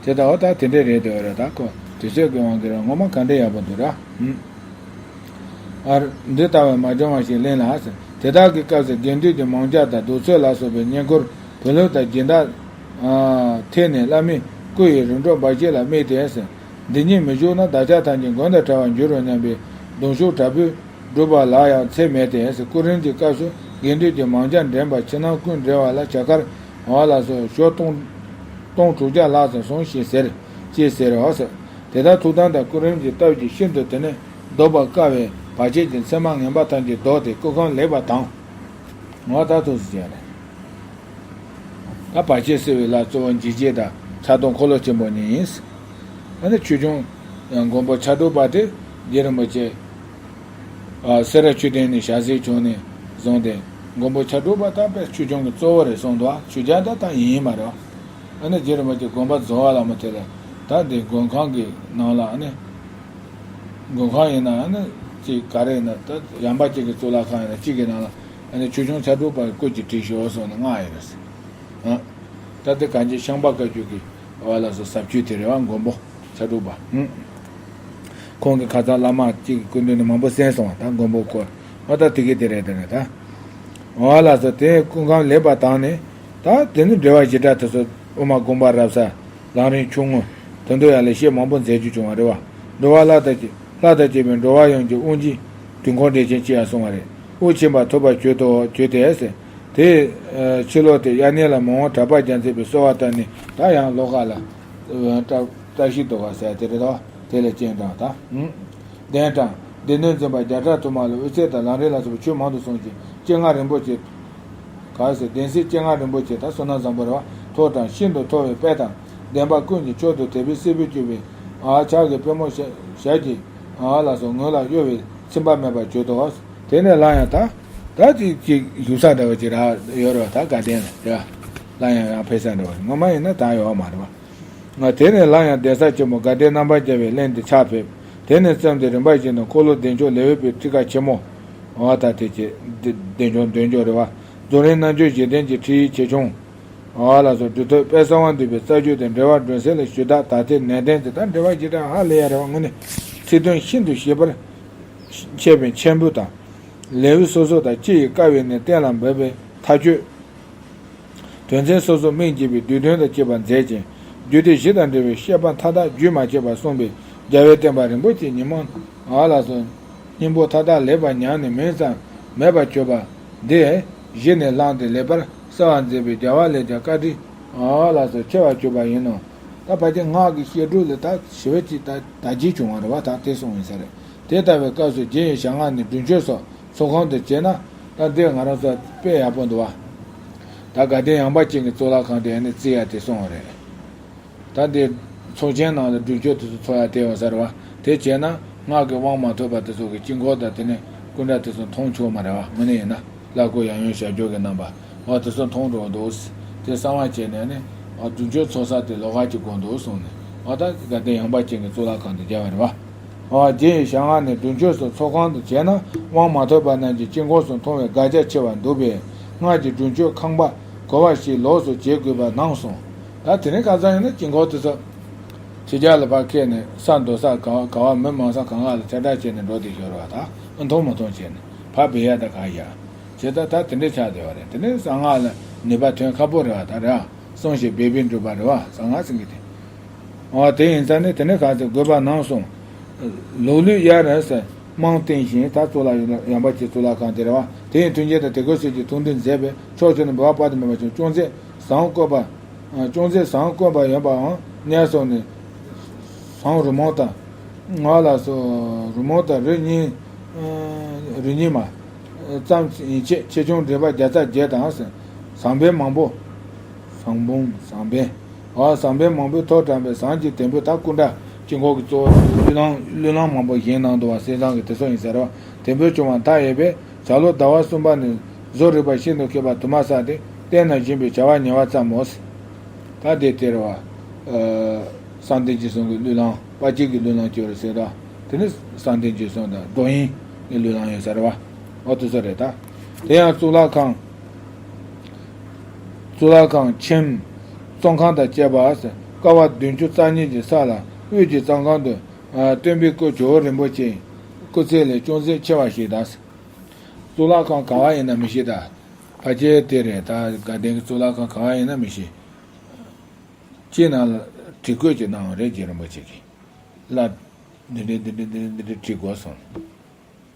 དེ་ལྟ་བ་ད་དེ་འདྲས་རེད་དེ་བ་རེད་ད་ཁོ་དུས་ཚོད་ཀྱི་དབང་གིས་རེད་ངོ་མ་ག་འདྲས་ཡག་པོ་འདུག་ར། ཨང་། ཨར། འདི་ལྟ་བས་མ་བྱུང་བ་ཞིག་གླེང་ལ་ཟེར། དེ་དག་གི་སྐབས་སུ་དགེ་འདུན་གྱི་མང་ཇ་དང་གདུགས་ཚོད་ལ་སོགས་པའི་བསྙེན་བཀུར་བོན་ལུགས་དང་སྦྱིན་བདག་ཐད་ནས་བླ་མའི་སྐུ་ཡི་རིམ་གྲོ་འབའ་ཞིག་ལ་དམིགས་ཏེ་ཟེར། འདི་ཉིད་མི་བཞུགས་ན་བདག་ཅག་ཐམས་ཅད་མགོན་དང་བྲལ་བར་འགྱུར་རོ་སྙམ་པའི་གདུང་ཤུགས་དྲག་པོས་བསྒྲུབ་པ་ལ་ཡང་ཚད་མེད་དེ། སྐུ་རིམ་གྱི་སྐབས་སུ་དགེ་འདུན་གྱི་མང་ཇ་འདྲེན་པ་ཕྱི་ནང་ཀུན་འབྲེལ་བ་ལ་བྱ་དཀར་འོག་ལ་སོགས་ཞོ་སྟོང་སྟོང་དྲུག་བརྒྱ་ལྷག་ཙམ་སོང་ཞེས་ཟེར། ཅེས་ཟེར་རོ་ཟེར། དེ་ལྟར་ཐུགས་དམ་དང་སྐུ་རིམ་གྱི་སྟོབས་ཀྱིས་ཤིན་ཏུ་དེ་ནས་བཟློག་པར་དཀའ་བའི་བར་ཆད་ཀྱི་མཚན་མ་ངན་པ་ཐམས་ཅད་བཟློག་སྟེ་སྐུ་ཁམས་ལེགས་པ་དང་། ངོ་ད་ཐུགས་སུ་བྱས་ནས། ད་བར་ཆད་སེལ་བའི་ལྷ་གཙོ་བོ་འཇིགས་བྱེད་དང་ཕྱག་སྟོང་འཁོར་ལོ་ཆེན་པོ་གཉིས་ཡིན། ཨ་ནི་ཆོས་སྐྱོང་མགོན་པོ་ཕྱག་དྲུག་པ་དེ་རྗེ་རིན་པོ་ཆེ། ཨ། སེ་ར་ཆོས་སྡིངས་ནས་ཞལ་གཟིགས་བྱུང་ནས་བཟུང་སྟེ་མགོན་པོ་ཕྱག་དྲུག་པ་དག་པའི་ཆོས་སྐྱོང་གི་གཙོ་བོ་རེད་གསུངས་འདུག་ཨ། ཆོས་རྒྱལ་ད་ད་ཡིན་མ་རེད། ཨ་ནི་རྗེ་རིན་པོ་ཆེ་དགོན་པ་རྫོགས་པ་ལ་མ་དེ་ལ་ད་འདི་མགོན་ཁང་གི་ནང་ལ་ཨ་ནི། མགོན་ཁང་ཡིན་ན་ཨ་ནི་ཅིག་ག་རེ་ཡིན་ན་ད་ཡངས་པ་ཅིག་གི་གཙུག་ལག་ཁང་ཡིན་ན་ཅིག་གི་ནང་ལ་ཨ་ནི་ཆོས་སྐྱོང་ཕྱག་དྲུག་པ་སྐུ་ཅིག་བྲིས་ཤོག་གསུངས་ནས་མངགས་ཡིན་རེད། ཨ། ད་དེ་གངས་ཅན་ཤངས་པ་བཀའ་བརྒྱུད་ཀྱི་བ་ལ་སོགས་ཟབ་ཆོས་དེ་རེད་བ། མགོན་པོ་ཕྱག་དྲུག་པ། ཧུམ། ཁོང་གི་ཁ་ཚ་བླ་མ་གཅིག་གི་སྐུ་མདུན་ནས་མང་པོ་གསན་སོང་བ། ད་མགོན་པོ་སྐོར་འོ་ད་དེ་གི་དེ་རེད་དེ་རེད་ད། འོ་ལགས་སོ། དེ་སྐུ་ཁམས་ལེགས་པ་དང་ནི། ད་དེ་ནི་འགྲེལ་པ་བཞི་སྒྲ་དེ་ཚོ་དབུ་མ་དགོངས་པ་རབ་གསལ། ལམ་རིམ་ཆུང་ངུ། དོན་དུ་ཡང་ལེགས་བཤད་མང་པོ་མཛད་རྒྱུ་བྱུང་བ་རེད་བ། འགྲོ་བ་ལྷ་དང་བཅས་ལྷ་དང་བཅས་པའི་འགྲོ་བ་ཡོངས་ཀྱི་དབུགས་འབྱིན་དུས་འཁོར་འགྲེལ་ཆེན་ཅེས་ཡང་གསུངས་པ་རེད། དབུགས་ཕྱིན་པ་ཐུབ་པ་བརྗོད་དོ་བརྗོད་དེ་ཟེར། དེའི་ཕྱི་ལོགས་དེ་དབྱར་གནས་ལ་མི་དབང་གྲགས་པ་རྒྱལ་མཚན་པའི་གསོལ་བ་བཏབ་ནས་ད་ཡང་ལོགས་ཀ་ལ། བཀྲ་བཀྲ་ཤིས་རྡོ་ཁ་ཟེར་དེ་རེད་དོ། དེ་ལ་སྤྱན་དྲངས་དང་། གདན་དྲངས། སྡེ་སྣོད་འཛིན་པ་བརྒྱ་ཕྲག་དུ་མ་ལ་དབུ་ཚད་དང་ལམ་རིམ་ལ་སོགས་པ་ཆོས་མང་དུ་གསུངས་ཤིང་སྤྱན་སྔ་རིན་པོ་ཆེ། ག་ཟེར་གདན་སའི་སྤྱན་སྔ་རིན་པོ་ཆེ་དང་བསོད་ནམས་བཟང་པོ་རེད་བ། ཐོག་དྲངས་ཤིན་ཏུ་མཐོ་བའི་དཔལ་དང་ལྡན་པ་ཀུན་གྱི་མཆོག་ཏུ་དད་པའི་སྲས་པོས་བསྐྱོད་པའི་ཨ་ཕྱག་གི་པུས་མོ་ཞལ་ཞལ་གྱི་ཨ་ལ་སོགས་ངོས་ལ་གཡོ་བའི་ཚིམ་པ་མེད་པར་བརྗོད་དོ། དེ་ནས་སླར་ཡང་ད་ད་ཅིག་ཅིག་བཞུགས་ས་འདྲ་བ་ཅིག་རག་ཡོད་རེད་བ། ད་དགའ་ལྡན་ལ་རེད་བ། སླར་ཡང་ཡང་ཕེབས་ས་འདྲ་བ་ངོ་མ་ཡིན་ན་ད་ཡོད་མ་རེད་བ། ང་དེ་ནས་སླར་ཡང་གདན་ས་ཆེན་མོ་དགའ་ལྡན་རྣམ་པར་རྒྱལ་བའི་གླིང་དུ་ཕྱག་ཕེབས། དེ་ནས་བརྩམས་ཏེ་རིམ་པ་བཞིན་དུ་འཁོར་ལོ་བདེ་མཆོག་ལེའུ་པའི་ཁྲིད་ཀ་ཆེན་མོ། འོ་ད་དེ་ཆེ། བདེ་བདེ་མཆོག་འདོད་འཇོ་རེད་བ། རྫོགས་རིམ་རྣལ་འབྱོར་བཞི་ལྡན་གྱི་ཁྲིད་ཡིག་ཆེ་ཆུང་། འོ་ལ་སོགས་སྒྲུབ་ཐབས་དཔལ་གསང་བ་འདུས་པའི་རྩ་རྒྱུད་དང་འགྲེལ་པ་སྒྲོན་གསལ་ལ་ཞུས་དག་ད་ལྟའི་ནན་ཏན་དེ་དག་འགྲེལ་པ་བཞི་སྒྲ་ཧ་ལས་ཡ་རེད་བ། དངོས་གནས་ཚིག་དོན་ཤིན་ཏུ་ཞིབ་པར་འཆད་པའི་མཆན་བུ་དང་། ལེའུ་སོ་སོ་དང་སྤྱི་ཡི་དཀའ་བའི་ནི་གཏན་ལ་འབེབས་པའི་མཐའ་དཔྱོད། དོན་ཚན་སོ་སོ་མིང་གཅིག་པའི་བསྡུས་དོན་དང་བཅས་པ་མཛད་ཅིང་རྒྱུད་སྡེ་བཞི་དང་འབྲེལ་བའི་བཤད་པ་མཐའ་དག་རྒྱུན་མ་ཆད་པར་གསུངས་པའི་རྒྱལ་བའི་བསྟན་པ་རིན་པོ་ཆེ་ཉི་མ་ཨ་ལ་སོགས་སྙིང་པོ་མཐའ་དག་ལེགས་པར་ཉམས་ནས་མིང་ཙམ་མེད་པར་གྱུར་པ་འདི་གཞི་ནས་བླངས་ཏེ་ལེགས་པར་གསལ་བར་མཛད་པའི་རྒྱལ་བ་ལས་ཀྱང་བཀའ་དྲིན་ཨ་ལ་སོགས་ཆེ་བར་གྱུར་པ་ཡིན་ནོ། ད་ཕལ་ཆེར་སྔགས་ཀྱི་བཤད་སྒྲུབ་ལ་ད་ཞི་བ་ཅིག་ད་དར་རྒྱས་བྱུང་བ་རེད་བ། ད་དེ་གསུངས་ཡིན་ས་རེད། དེ་ལྟ་བུའི་སྐབས་སུ་རྗེ་ཡི་ཞལ་སྔ་ནས་སྒྲུབ་མཆོད་སོགས་ཚོགས་ཁང་དུ་བྱས་ན་ད་འདི་ང་རང་ཚོ་དཔེ་ཡག་པོ་འདུག་བ། ད་དགའ་ལྡན་ཡངས་པ་ཅན་གྱི་གཙུག་ལག་ཁང་དེ་ནི་བརྩི་ཡ་དེ་སོང་བ་རེད། ད་འདི་ཚོགས་ཆེན་ནང་ལ་སྒྲུབ་མཆོད་དེ་ཚོ་ཚོགས་ཡ་དེ་ཡོད་ས་རེད་བ། དེ་བྱས་ན་སྔགས་ཀྱི་དབང་མ་ཐོབ་པ་དེ་ཚོ་གི་དཀྱིལ་འཁོར་དང་དེ་ནས་སྐུ་འདྲ་དེ་ཚོ་མཐོང་ཆོག་མ་རེད་བ། དངོས་གནས་ཡིན་ན་བླ་གོས་ཡང་ཡང་བྱ་རྒྱུ་གི་རྣམ་པ་འོ་དེ་ཚོ་མཐོང་འགྲོ་འདུག་དེ་གསང་བ་བྱས་ནས་ནི་འོ་སྒྲུབ་མཆོད་ཚོགས་ས་དེ་ལོགས་ཀ་ཅིག་དགོས་འདུག་གསུངས་ནས་འོ་ད་དགའ་ལྡན་ཡངས་པ་ཅན་གྱི་གཙུག་ལག་ཁང་དུ་བསྐྱལ་བ་རེད་བ། འོ་རྗེ་ཡི་ཞལ་སྔ་ནས་སྒྲུབ་མཆོད་སོགས་ཚོགས་ཁང་དུ་བྱས་ན་དབང་མ་ཐོབ་པ་རྣམས་ཀྱི་དཀྱིལ་འཁོར་སུ་མཐོང་བའི་དགག་བྱ་ཆེ་བར་འདུག་པས་སྔར་གྱི་སྒྲུབ་མཆོད་ཁང་པ་གོ་བ་ཞིག་ལོགས་སུ་བྱེད་དགོས་པར་སྣང་གསུངས། ད་དེ་རིང་ཁ་སང་ཡིན་ན་དཀྱིལ་འཁོར་དེ་ཚོ་ཕྱི་རྒྱལ་ལ་ཕར་ཁད་ནས་ས་རྡོ་ས་ག་བ་ག་བ་མི་མང་ས་གང་ག་ལ་ཁྱབ་བསྒྲགས་བྱས་ནས་འགྲོ་བསྡད་ཤོར་བ་ད་མཐོང་མ་མཐོང་བྱས་ནས་ཕར་སྦས་ཡ་ད་ག་ཡ། བྱས་ད་ད་དེ་འདྲས་ཆགས་བསྡད་པ་རེད། དེ་ནས་གསང་སྔགས་ལ་ནུས་པ་ཐོན་ཁག་པོ་རེད་བ། ད་རེད་གསུངས་ཤིང་སྦས་པས་འགྲུབ་པ་རེད་བ། གསང་སྔགས་ཟེར་མཁན་དེ། འོ་དེ་ཡིན་ཙང་ནི་དེ་ནས་ག་ཚོད་དགོས་པ་སྣང་གསུངས། ལོག་ལུས་གཡར་ར་ཟེར་རྨང་བཏིང་ཞིང་ད་གཙུག་ལག་ཡངས་པ་ཅན་གཙུག་ལག་ཁང་དེ་རེད་བ། དེ་ཡི་མཐུན་རྐྱེན་དང་དེ་ཀོ་སྲིད་ཀྱི་ཐུགས་འདུན་མཛད་པས་ཕྱོགས་བཅུ་ནས་འབུལ་བ་དཔག་ཏུ་མེད་པ་བྱུང་། ཅུང་ཟད་ཟངས་བཀོད་པ། ཅུང་ཟད་ཟངས་བཀོད་པ་ཡོད་པའང་གནས་སོགས་ནས་ཟངས་རི་མོ་དང་། ང་ལ་སོགས་རི་མོ་དང་རི་གཉིས། རི་གཉིས་མ། ཙམ་ཡན་ཆད་ཆེ་ཆུང་འགྲེལ་པ་བརྒྱ་རྩ་བརྒྱད་དང་། ཟངས་བེན་མང་པོ། ཟངས་བོན་ཟངས་བེན། འོ་ཟངས་བེན་མང་པོས་ཐོག་དྲངས་པའི་ཟངས་ཀྱི་དེམ་བུ་དག་སྐུ་འདྲ་དཀྱིལ་འཁོར་གྱི་གཙོ་བོ་གླུ་ལམ་གླུ་ལམ་མང་པོ་བཞེངས་གནང་འདུག་བ། གསེར་ཟངས་ཀྱི་དེ་ཚོ་ཡིན་ས་རེད་བ། དེམ་བུ་བྱུང་བ་མཐའ་ཡས་པས་བྱ་ལོ་ཟླ་བ་གསུམ་པ་ནས་བཟོ་རིག་པ་ཤིན་ཏུ་མཁས་པ་དུ་མ་བསགས་ཏེ་བསྟན་ན་བཞིན་པའི་བྱ་བ་ཉེ་བར་བརྩམ་མོ། ད་དེ་དེ་རེད་བ། བསམ་གཏན་རྗེས་གསུང་གི་གླུ་ལམ་དཔལ་སྐྱེས་ཀྱི་གླུ་ལམ་སྐྱོར་རེད་ཟེར་ད། དེ་ནས་བསམ་གཏན་རྗེས་གསུང་དང་མདོ་དབྱིངས་ཀྱི་གླུ་ལམ་ཡོད་ས་རེད་བ། འོ་དེ་ཚོ་རེད་ད། དེ་ཡང་གཙུག་ལག་ཁང་། གཙུག་ལག་ཁང་ཁྱིམ། བཙོན་ཁང་དང་བཅས་པ། ཀ་བ་བདུན་ཅུ་རྩ་གཉིས་ཀྱི་ས་ལ་དབུས་ཀྱི་གཙང་ཁང་དུ། སྟོན་པའི་སྐུ་ཇོ་བོ་རིན་པོ་ཆེའི་སྐུ་ཚེ་ལས་ཅུང་ཟད་ཆེ་བ་ཞིག་དང་། གཙུག་ལག་ཁང་ག་བ་ཡིན་ན་མི་ཤེས་ད། ཕལ་ཆེར་དེ་རེད་ད། དགའ་ལྡན་གྱི་གཙུག་ལག་ཁང་ག་བ་ཡིན་ན་མི་ཤེས། ཅིག་ནང་ལ་བྲིས་བཀོད་ཅིག་གནང་བ་རེད། རྗེ་རིན་པོ་ཆེ་གིས། ལ། འདི་འདྲའི་འདི་འདྲའི་འདི་འདྲའི་འདི་འདྲའི་བྲིས་དགོས་སོང་།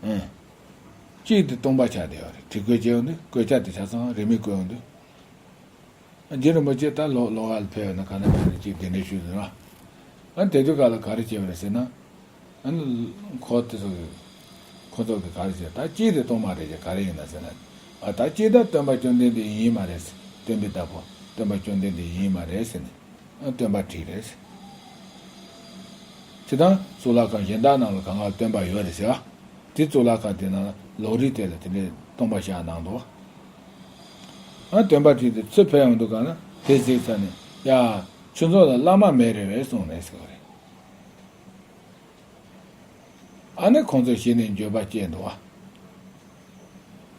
ཨང་། གཅིག་དེ་སྟོང་པ་ཆགས་བསྡད་ཡོད་རེད། བྲིས་བཀོད་བྱས་ཡོང་དུས་བཀོད་ཆ་དེ་ཆ་ཚང་རིན་མེད་བཀོད་ཡོང་དུས། རྗེ་རིན་པོ་ཆེ་ད་ལོ་ལོ་ག་ལ་ཕེབས་ཡོད་ན་ག་ན་ག་རེ་གཅིག་གདན་འདྲེན་ཞུས་ཟིན་ར། ཨ་དེ་དུས་ག་ལ་ག་རེ་བྱས་པ་རེད་ཟེར་ན། ཨ་ནི་ཁོ་དེ་ཚོ་གི་ཁོ་ཚོ་གི་ག་རེ་བྱས་ད་གཅིག་དེ་སྟོང་པ་རེད་ཅེས་ག་རེ་ཡིན་ན་ཟེར་ན། ཨ་ད་གཅིག་ད་སྟོན་པ་བཅོམ་ལྡན་འདས་ཡིན་མ་རེད་ཟེར། སྟོན་པའི་བདག་པོ་སྟོན་པ་བཅོམ་ལྡན་འདས་ཡིན་མ་རེད་ཟེར་ནས། སྟོན་པ་བྲིས་རེད། དེ་དང་གཙུག་ལག་ཁང་གཞན་དག་ནང་ལ་གང་ག་སྟོན་པ་ཡོད་རེད་ཟེར་བ། དེ་གཙུག་ལག་ཁང་དེ་ནང་ལོགས་རིས་དེ་ལ་དེ་འདྲའི་སྟོང་པ་བཞག་གནང་འདུག་ཨ་སྟོན་པ་བྲིས་ཏེ་ཚུར་ཕེབས་ཡོང་དུས་ག་ན་དེ་གཟིགས་ཚར་ནས་ ཡ། ཁྱོད་ཚོ་ལ་བླ་མ་མེད་རེད་བས་གསུངས་ནས་ཟེར་བ་རེད། ཨ་ནི་ཁོང་ཚོ་གཞི་ནས་འགྱོད་པ་སྐྱེས་འདུག་བ།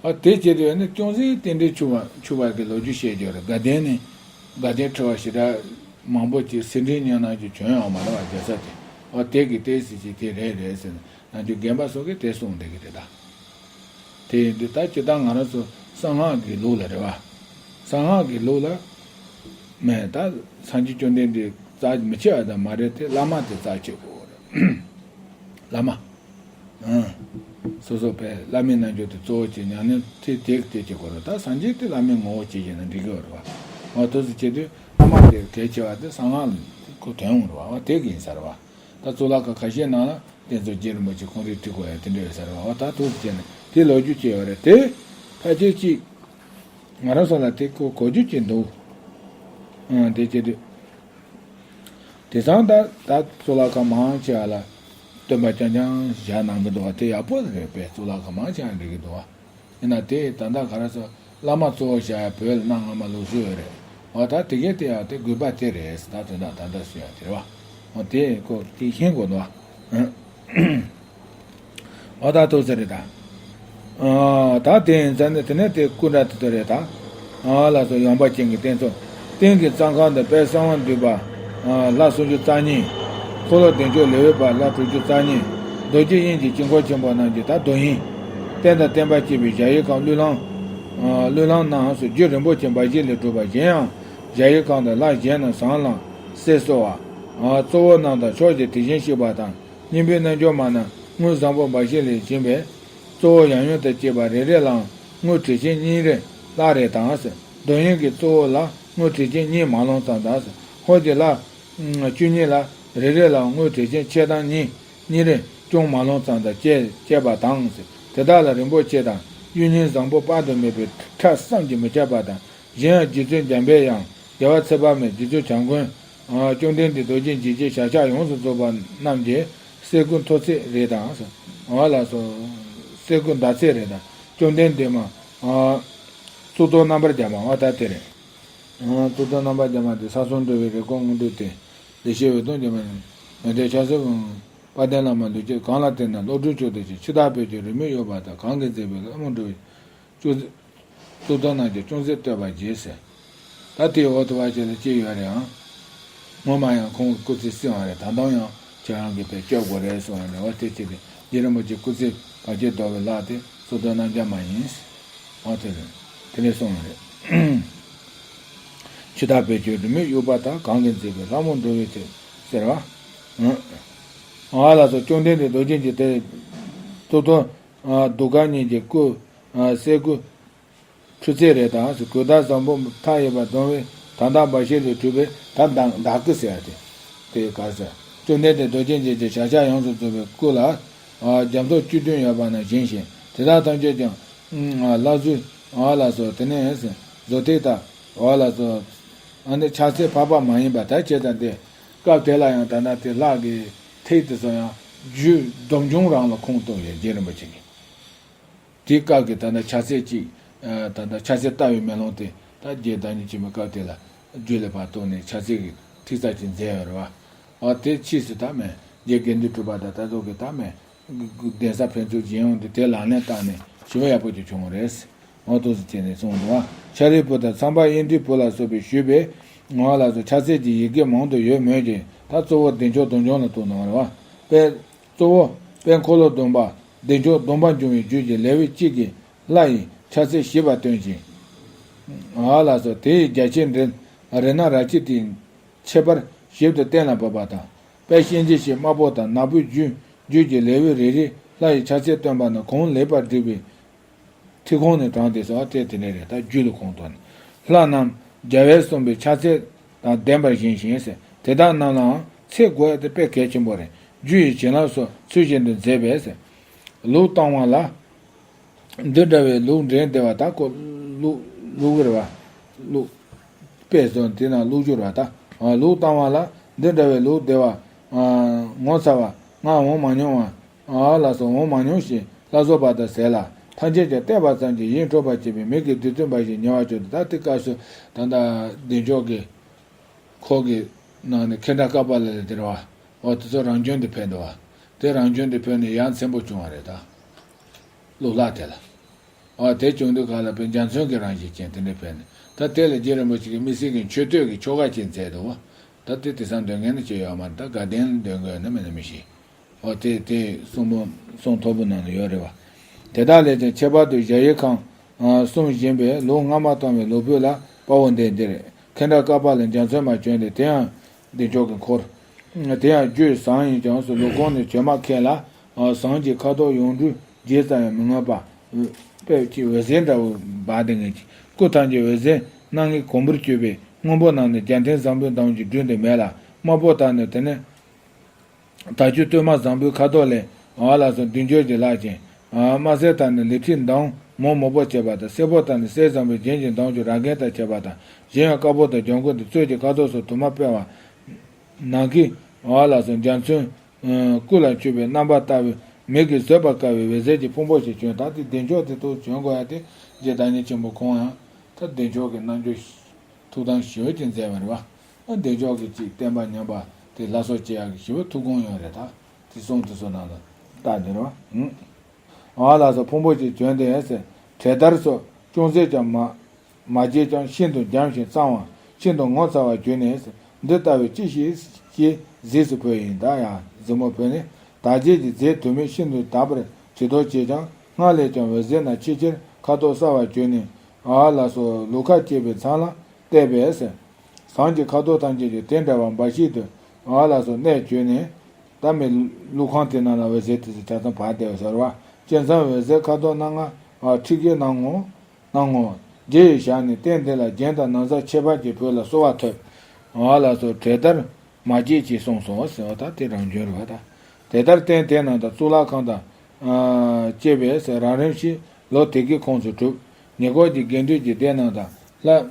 ཨ་དེ་བྱེད་དུས་ནི་ཅུང་ཟད་རྟེན་འབྲེལ་ཆུ་བ་ཆུ་བ་གི་ལོ་རྒྱུས་བཤད་རྒྱུ་རེད། དགའ་ལྡན་ནི་དགའ་ལྡན་ཁྲི་པ་ཞེ་དྲག་མང་པོ་ཅིག་སེར་འབྲས་ཉོ་གནང་རྒྱུ་བྱོན་ཡོང་མ་རེད་བ། རྒྱལ་ས་དེ་ཨ་དེ་གི་ལྟས་སྲིད་ཅིག་དེ་རེད་རེད་ཟེར་ནས་ནང་རྒྱུ་རྒན་པ་སོགས་ཀྱིས་དེ་གསུངས་བསྡད་ཀྱི་རེད་ད། དེ་ཡིན་དུས་ད་སྤྱིར་བཏང་ང་རང་ཚོ་གསང་སྔགས་ཀྱི་ལུགས་ལ་རེད་བ། གསང་སྔགས་ཀྱི་ལུགས་ལ་མེད་ད། སངས་རྒྱས་བཅོམ་ལྡན་འདས་རྩ་མི་ཆེ་བ་དང་མ་རེད་དེ། བླ་མ་དེ་རྩ་ཆེ་དགོས་རེད། བླ་མ། ཨང་། སོ་སོ་པའི་བླ་མའི་རྣལ་འབྱོར་དེ་གཙོ་བོ་བྱས། ཉམས་ལེན་དེ་དེ་དེ་བྱེད་དགོས་རེད། ད་སངས་རྒྱས་དེ་བླ་མའི་ངོ་བོ་བྱས་བྱས་ན་འགྲིག་གི་རེད་བ། འོ་དེ་ཚོ་བྱེད་དུས་བླ་མ་དེ་གལ་ཆེ་བ་དེ་གསང་སྔགས་ལ་ཁོ་དོན་ཡོང་རེད་བ། འོ་དེ་གི་ཡིན་ས་རེད་བ། ད་གཙུག་ལག་ཁང་ཁ་ཤས་ནང་ལ་རྟེན་གཙོ་རྗེ་རིན་པོ་ཆེ་ཁོང་རང་བྲིས་དགོས་ཡ་དེ་འདྲ་ཡོད་ས་རེད་བ། འོ་ད་དེ་ཚོ་བྱས་ནས་དེ་ལོ་རྒྱུས་ཅིག་ཡོད་རེད་དེ། ཕལ་ཆེར་ཅིག་ང་རང་ཚོ་ལ་དེ་གོ་གོ་རྒྱུ་ཅིག་འདུག་ཨང་། དེ་བྱེད་དུས། དེང་སང་ད་ད་གཙུག་ལག་ཁང་མང་ཆེ་བ་ལ་སྟོན་པ་རྐྱང་རྐྱང་བཞག་གནང་གི་འདུག་བ། དེ་ཡག་པོ་རེད་པས། གཙུག་ལག་ཁང་མང་ཆེ་བ་འགྲིག་གི་འདུག་བ། ཡིན་ན་དེ་ད་ལྟ་ག་རེ་ཟེར། བླ་མ་གཙོ་བོ་བཞག་ཡ་བོད་ལ་གནའ་སྔ་མ་ལུགས་སྲོལ་ཡོད་རེད། འོ་ད་དེ་གས་དེ་ཡང་དེ་དགོས་པ་དེ་རེད་ཟེར། ད་དོན་དག་ད་ལྟ་སུ་ཡང་དེ་རེད་བ། འོ་དེ་ཁོ་དེ་ཤེས་དགོས་འདུག་བ། འོ་ད་ཐུགས་ཟེར་རེད་ད། ཨ་ད་དེ་ཡིན་ཙང་ནི་དེ་ནས་དེ་སྐུ་འདྲ་དེ་ཚོ་རེད་ད། ཨ་ལགས་སོ། ཡངས་པ་ཅན་གྱི་རྟེན་གཙོ། རྟེན་གྱི་བཙོན་ཁང་དུ་དཔལ་གསང་བ་འདུས་པ་ལྷ་སུམ་ཅུ་རྩ་གཉིས། འཁོར་ལོ་བདེ་མཆོག་ལེའུའི་བར་ལྷ་དྲུག་ཅུ་རྩ་གཉིས། རྡོ་རྗེ་དབྱིངས་ཀྱི་དཀྱིལ་འཁོར་ཆེན་པོ་རྣམས་ཀྱི་ད་རྡོ་དབྱིངས། རྟེན་དང་བརྟེན་པ་བཅས་པའི་གཞལ་ཡས་ཁང་གླུད་ལམ། གླུད་ལམ་རྣམས་སུ་རྒྱུ་རིན་པོ་ཆེ་འབའ་ཞིག་ལས་གྲུབ་པ། གཞན་ཡང་གཞལ་ཡས་ཁང་དུ་ལྷ་གཞན་རྣམས་ཟངས་ལ་གསེར་གསོལ་བ། གཙོ་བོ་རྣམས་དང་ཕྱོགས་བཞིར་དེ་བཞིན་གཤེགས་པ་དང་། སྙིང་པོའི་རྣལ་འབྱོར་མ་རྣམས་དངུལ་བཟང་པོ་འབའ་ཞིག་ལས་བྱིན་པས། གཙོ་བོ་ཡང་ཡང་དུ་བསྐྱེད་པ་རེ་རེ་ལའང་དངུལ་ཁྲི་ཆེན་གཉིས་རེ་ལྷག་རེ་དང་། རྡོ་དབྱིངས་ཀྱི་གཙོ་བོ་ལ་དངུལ་ཁྲི་ཆེན་གཉིས་མ་ལོངས་ཙམ་དང་། ཧོར་གྱི་ལྷ་བཅུ་གཉིས་ལ་རེ་རེ་ལའང་དངུལ་ཁྲི་ཆེན་ཕྱེད་དང་གཉིས་གཉིས་རེ་ཅུང་མ་ལོངས་ཙམ་དང་བཅས་བཅས་པ་དང་། དེ་དག་ལ་རིན་པོ་ཆེ་དང་གཡུ་བརྙན་བཟང་པོ་དཔག་ཏུ་མེད་པའི་ཕྲ་བསམ་གྱིས་མི་ཁྱབ་པ་དང་། གཞན་ཡང་རྗེ་བཙུན་འཇམ་པའི་དབྱངས། རྒྱལ་བ་ཚེ་དཔག་མེད། རྗེ་བཙུན་བྱམས་མགོན། བཅོམ་ལྡན་འདས། རྡོ་རྗེ་འཇིགས་བྱེད། ཞལ་ཕྱག་ཡོངས་སུ་རྫོགས་པ་རྣམས་ཀྱི་གསེར་སྐུ་མཐོ་ཚད་རེ་དང་། འོ་ལགས་སོ། གསེར་སྐུ་མདའ་ཚད་རེ་དང་། བཅོམ་ལྡན་འདས་མ། གཙུག་ཏོར་རྣམ་པར་རྒྱལ་མ། འོ་ད་དེ་རེད། གཙུག་ཏོར་རྣམ་པར་རྒྱལ་མ་དེ། ས་གསུམ་འགྲོ་བའི་རེ་སྐོང་དངོས་གྲུབ་སྟེ། བདེ་གཤེགས་འོད་སྟོང་འཇམ་པ། ཡོན་ཏན་ཕྱག་སྲོལ་གང་། དཔལ་ལྡན་བླ་མ་ལུས་སྐྱེས་གང་ལ་བསྟེན་ན། བློ་གྲོས་མཆོག་ཏུ་ཞི། འཆི་བདག་བོས་ཀྱང་རེ་མིག་གཡོ་བ་དག། གང་གི་མཛད་པའི་ལྷ་མོ་འགྲོ་བའི། ཅུང་ཟད། གཙུག་ཏོར་རྣམས་ཀྱང་ཅུང་ཟད་བསྟོད་པར་བགྱི་ཟེར། ད་དེའི་འོག་ཏུ་བ་ཅན་ལ་ཅི་ཡོད་རེད་ཨང་། སྔོན་མ་ཡང་ཁོང་གི་སྐུ་ཚེ་བསྲིང་བ་རེད། ད་དུང་ཡང་ཁྱེད་རང་གིས་དེ་སྐྱོབ་དགོས་རེད་གསུངས་པ་རེད་བ། དེ་ཅི་རེད། རྗེ་རིན་པོ་ཆེ་སྐུ་ཚེ་བར་ཆད་བཟློག་པའི་ལྷ་དེ་གཙུག་ཏོར་རྣམ་རྒྱལ་མ་ཡིན། འོ་དེ་རེད། དེ་ནས་གསུངས་པ་རེད། འཆི་བདག་བོས་ཀྱང་རེ་མིག་གཡོ་བ་དག། གང་གི་མཛད་པའི་ལྷ་མོ་འགྲོ་བའི་ཚེ་ཟེར་བ། འོ་ལགས་སོ། བཅོམ་ལྡན་འདས་རྡོ་རྗེ་འཇིགས་དེ་གཙུག་ཏོར་གདུགས་དཀར་གཉིས་ཀྱི་སྐུ། གསེར་སྐུ། ཁྲུ་ཚད་རེ་དང་། གོས་དར་བཟང་པོ་མཐའ་ཡས་པ་གདོང་བའི་དར་མདའ་འབའ་ཞིག་ལས་གྲུབ་པའི་དར་མདའ་མདའ་སྐུ་ཟེར་ཡ་དེ། དེ་ག་ཟེར། བཅོམ་ལྡན་འདས་རྡོ་རྗེ་འཇིགས་བྱེད་ཞལ་ཕྱག་ཡོངས་སུ་རྫོགས་པའི་སྐུ་ལ། རྒྱ་མཚོ་བཅུ་བདུན་ཡོད་པ་ནང་བཞིན་ཞིང་། དེ་དག་ཐམས་ཅད་ཀྱང་། ལྷ་གཟུགས། ཨ་ལ་སོགས་དེ་ནས་བཟོ་ཐིག་དང་། ཨ་ལ་སོགས། ཨ་ནི་ཕྱག་འཚལ་འཕགས་པ་མ་ཡིན་པ་དག་བྱས་ཙང་། དེ་སྐབས་དེ་ལ་ཡང་ད་ལྟ་དེ་ལྷ་གི་ཐིག་དེ་ཚོ་ཡང་རྒྱུད་སྡོམ་འབྱུང་རང་ལ་ཁུངས་གཏུགས་ཡོད། རྗེ་རིན་པོ་ཆེ་གིས། དེའི་སྐབས་ཀྱི་ད་ལྟ་ཕྱག་འཚལ་གཅིག་ད་ལྟ་ཕྱག་འཚལ་ལྟ་བའི་མེ་ལོང་དེ་ད་རྗེ་བདག་ཉིད་འཆི་མེད་སྐབས་དེ་ལ་རྒྱུད་ལ་ཕར་གཏུགས་ནས་ཕྱག་འཚལ་གྱི་ཐིག་རྩ་ཅིག་མཛད་ཡོད་རེད་བ། འོ་དེ་ཕྱིས་སུ་ད་མེད། རྗེ་དགེ་འདུན་གྲུབ་པ་དང་ད་ཚོ་གི་ད་མེད། གདན་ས་ཕན་ཚུན་བྱིན་ཡོང་དུས་དེ་ལག་ལེན་བསྟར་ནས་ཞི་བ་ཡག་པོ་ཅིག་བྱུང་བ་རེད། འོ་དེ་ཚོ་བྱས་ནས་གསུངས་འདུག་བ། ཤཱ་རིའི་བུ་དང་ཚངས་པ་དབྱེ་འབྱེད་བུ་ལ་སོགས་པས་ཞུས་པས། འོ་ལགས་སོ། ཕྱག་འཚལ་གྱི་ཡི་གེ་མང་དུ་ཡོད་མོད་ཀྱི། ད་གཙོ་བོ་བདེ་མཆོག་སྡོམ་འབྱུང་ལ་གཏུགས་གནང་བ་རེད་བ། དཔལ། གཙོ་བོ་དཔལ་འཁོར་ལོ་སྡོམ་པ། བདེ་མཆོག་སྡོམ་པར་འབྱུང་བའི་རྒྱུད་ཀྱི་ལེའུ་གཅིག་གི་ལྷ་ཡི་ཕྱག་འཚལ་ཞེས་པ་སྟོན་ཅིང་། ཨ་ལགས་སོ། དེ་ཡི་རྒྱ་ཆེར་འགྲེལ་རཏྣ་རཀྵི་ཏའི་ཁྱད་པར་ཞིབ་ཏུ་གཏན་ལ་ཕབ་པ་དང་། དཔལ་གཤིན་རྗེ་ཞེས་དམར་པོ་དང་ནག་པོའི་རྒྱུད་རྒྱུད་ཀྱི་ལེའུ་རེ་རེའི་ལྷ་ཡི་ཕྱག་འཚལ་སྟོན་པ་རྣམས་གུང་ལེགས་པར་བསྒྲིགས་པའི་ཐིག་ཁུང་ནས་དྲངས་ཏེ་ཟེར་བ་དེ་དེ་ནས་རེད། ད་རྒྱུད་ལ་ཁུངས་གཏུགས་ནས། ལྷ་རྣམས་རྒྱལ་བས་གསུངས་པའི་ཕྱག་འཚལ་དང་ལྡན་པར་བཞེངས་ཤིང་ཟེར། དེ་དག་རྣམས་ལའང་ཚེ་དགོས་ཡ་དེ་དཔེ་གལ་ཆེན་པོ་རེད། རྒྱུ་ཡི་བྱིན་རླབས་སོགས་ཚུལ་བཞིན་དུ་མཛད་པས་ཟེར། ལུགས་བཏང་བ་ལ། འདི་འདྲ་བའི་ལུགས་འདྲེན་བདེ་བ་དག་གོ། ལུགས་ལུགས་རེད་བ། ལུགས། དཔེ་བཟོ་དེ་ན་ལུགས་སྦྱོར་བ་དང་། ལུགས་བཏང་བ་ལ་འདི་འདྲ་བའི་ལུགས་བདེ་བ། ངོ་མཚར་བ། སྔར་འོང་མ་མྱོང་བ། ཨ་ལགས་སོ། འོང་མ་མྱོང་ཞིང་ལྷ་བཟོ་བ་དང་ཟས་ལ་ཐམས་ཅད་ཀྱང་བལྟས་པ་ཙམ་གྱིས་ཡིད་འཕྲོག་པར་བྱེད་པའི་མིག་གི་བདུད་རྩི་འབའ་ཞིག་ཉེ་བར་གྱུར་ཏོ། ད་དེ་སྐབས་སུ་ད་ལྟ་བདེ་མཆོག་གི་ ཁོ་གི་ནང་ནས་ཁེ་འདྲ་ཀ་པ་ལ་ལ་དེ་རེད་བ། འོ་དེ་ཚོ་རང་བྱོན་དུ་ཕེབས་འདུག་བ། དེ་རང་བྱོན་དུ་ཕེབས་ནས་ཡ་མཚན་པོ་བྱུང་བ་རེད་ད། གླུ་ལྷག་དེ་ལ། འོ་དེ་བྱུང་དུས་ག་ལ་དཔེ་འཇའ་ཚོན་གྱི་རང་བཞིན་ཅན་དེ་འདྲ་ཕེབས་ནས་ད་དེ་ལ་རྗེ་རིན་པོ་ཆེ་གིས་དམིགས་བསལ་གྱི་མཆོད་བསྟོད་ཀྱི་ཆོ་ག་ཅིག་མཛད་འདུག་བ། ད་དེ་དེང་སང་འདོན་མཁན་ནི་ཅི་ཡོད་མ་རེད། ད་དགའ་ལྡན་ལ་འདོན་དགོས་ན་མིན་ན་མི་ཤེས། འོ་དེ་དེ་གསུང་འབུམ་གསུང་ཐོར་བུ་ནང་ལ་ཡོད་རེད་བ། དེ་དག་ལས་ཀྱང་ཁྱད་པར་དུ་གཞལ་ཡས་ཁང་གསུམ་བཞེངས་པའི་ལུགས་སྔ་མ་དང་བའི་ལོ་ཕུད་ལ་དཔའ་བོ་འདི་འདིར་ཁེ་འདྲ་ཀ་པ་ལ་འཇའ་ཚོན་མ་བྱོན་ཏེ་དེ་ཡང་བདེ་མཆོག་གི་འཁོར། དེ་ཡང་རྒྱུད་བཟང་ཡིན་ཀྱང་སོ་ལོ་གོང་ནས་བྱོན་མ་མཁན་ལ་ཟངས་ཀྱི་ཁ་དོག་ཡོངས་གྲོལ་རྗེས་ཙམ་ཡང་མི་མངོན་པ། དཔེ་ཅིག་འོད་ཟེར་འདྲ་བོ་འབར་ཏེ་ངེས་ཀྱི་སྐུ་ཐམས་ཅད་འོད་ཟེར་སྣ་ལྔའི་གོང་བུར་གྱུར་པའི་སྔོན་པོ་རྣམས་ནི་རྒྱལ་མཚན་བཟང་པོའི་མདངས་ཀྱིས་བསྒྲིབས་ཏེ་མེད་ལ་དམར་པོ་དག་ནི་དེ་ནི། དག་ཆུ་སྟོད་མ་བཟང་པོའི་ཁ་དོག་ལས་འོ་ལ་སོགས་བདུན་འཇོག་གི་ལྷག་ཅིང་། དམར་སེར་དག་ནི་ལི་ཁྲིའི་མདངས་མོག་མོག་པོ་བྱེད་པ་དང་སེར་པོ་དག་ནི་གསེར་བཟང་པོའི་རྒྱན་གྱི་མདངས་ཀྱི་ར་གན་དང་བྱེད་པ་དང་གཞན་ཡང་དཀར་པོ་དང་ལྗང་གུ་འདི་ཚོས་ཀྱི་ཁ་དོག་སོགས་དུ་མ་སྤེལ་བ། ནམ་མཁའི་འོ་ལ་སོགས་འཇའ་ཚོན་སྐུ་ལ་མཆོད་པའི་རྣམ་པ་ལྟ་བུའི་མིག་གིས་བཟོད་པར་དཀའ་བའི་འོད་ཟེར་གྱི་ཕུང་པོ་ཞིག་བྱོན། ད་དེ་བདེ་མཆོག་དེ་ཐུགས་བྱོན་དགོས་ཡ་དེ་རྗེ་བདག་ཉིད་ཆེན་པོ་ཁོང་ཡང་ད་བདེ་མཆོག་གི་རྣལ་འབྱོར། ཐུགས་དམ་ཞི་བ་ཅན་མཛད་པ་རེད་བ། ཨ་བདེ་མཆོག་གི་ཅིག་བསྟན་པ་ཉམས་པ་དེ་ལ་སོགས་བྱེད་ཡག་གི་ཞི་བའི་ཐུགས་དགོངས་ཡོད་རེད་ད། དེ་གསུང་དེ་ཚོ་ནང་ལ་བལྟ་དེ་རེད་བ། ཨ་ལ་སོགས་ཕུང་པོ་ཅིག་བྱོན་ཏེ་ཟེར། བྲེལ་དར་སོགས་ཅུང་ཟད་ཀྱང་མ་མ་བརྗེད་ཀྱང་ཤིན་ཏུ་འཇམ་ཞིང་གཙང་བ་ཤིན་ཏུ་ངོ་མཚར་བར་གྱུར་ནས་ཟེར། འདི་ལྟ་བུའི་ཅི་ཞིག་ཅེས་གཟིགས་སུ་ཕུལ་ཡིན། ད་ཡང་གཟིགས་མོ་ཕུལ་ནས་དར་རྒྱས་ཀྱི་རྫས་དུ་མས་ཤིན་ཏུ་དག་པར་བྱི་དོར་བྱས་ཀྱང་སྔར་ལས་ཀྱང་འོད་ཟེར་སྣ་ཆེ་ཆེར་ཁ་དོག་གསལ་བར་གྱུར་ནས། ཨ་ལ་སོགས་ལུག་ཁ་སྐྱེས་པའི་མཚམས་ལ་བལྟས་པས་ཟེར། ཟངས་ཀྱི་ཁ་དོག་ཐམས་ཅད་ཀྱི་དེ་འདྲ་བ་འབའ་ཞིག་ཏུ་ཨ་ལ་སོགས་གནས་བྱོན་ནས། ད་མི་ལུག་ཁང་དེ་ནང་ལ་འོད་ཟེར་དེ་ཚོ་ཆ་ཚང་བར་བལྟས་པ་ཟེར་བ། བྱས་ཙང་འོད་ཟེར་ཁ་དོག་སྣ་ལྔ་ཨ་ཁྲི་ཀའི་སྣང་ངོ་། སྣང་ངོ་། རྒྱས་ཡོད་བཞག་ནས་རྟེན་དེ་ལ་རྒྱན་དང་ན་བཟའ་ཁྱད་པར་གྱི་བོད་ལ་གསོལ་བ་ཐོབ། ཨ་ལ་སོགས་བྲེལ་དར་མ་བརྗེད་ཅེས་གསུངས་སོ་ཟེར་བ་ད་དེ་རང་བྱོན་རེད་བ་ད། དེ་ལྟར་རྟེན་དེ་རྣམས་དང་གཙུག་ལག་ཁང་དང་། བཅས་པས་རང་རིམ་བཞིན་ལོ་དེ་གའི་ཁོངས་སུ་གྲུབ། ཉེ་འཁོར་གྱི་དགེ་འདུན་གྱི་སྡེ་རྣམས་དང་ལྷ།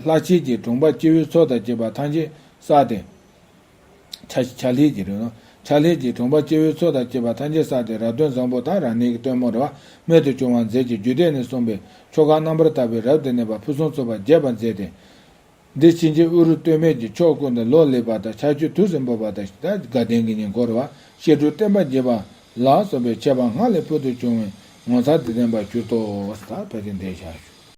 ལྷ་ཆས་ཀྱི་གྲོང་པ་སྤྱི་བོའི་མཚོ་དང་བཅས་པ་ཐམས་ཅད་བསགས་ཏེ། ཕྱག་ཕྱག་ལེན་གྱི་རེད་ནོ། ཕྱག་ལེན་གྱི་གྲོང་པ་སྤྱི་བོའི་མཚོ་དང་བཅས་པ་ཐམས་ཅད་བསགས་ཏེ་རབ་སྟོན་བཟང་པོ་དང་རབ་གནས་ཀྱི་སྟོན་མོ་རེད་བ། རྨད་དུ་བྱུང་བ་མཛད་ཅིང་རྒྱུད་སྡེ་ནས་གསུངས་པའི་ཆོ་ག་རྣམ་པར་དག་པའི་རབ་ཏུ་གནས་པ་ཕུན་སུམ་ཚོགས་པ་རྒྱས་པར་མཛད་དེ། འདི་ཕྱིན་ཆད་དབུ་རུ་སྟོད་སྨད་ཀྱི་ཕྱོགས་ཀུན་ཏུ་ལོ་ལེགས་པ་དང་ཆར་ཆུ་དུས་སུ་འབབ་པ་དང་ད་དགའ་ལྡན་གྱི་ཉིན་གུང་རེད་བ། བཤད་སྒྲུབ་བསྟན་པ་རྒྱས་པ་ལ་སོགས་པའི་ཁྱད་པར་སྔར་ལས་ཕུལ་དུ་བྱུང་བའི་ངོ་མཚར་དང་ལྡན་པར་གྱུར་ཏོ། ད་ཕལ་ཆེར་འདི་བཞག་ཞུ།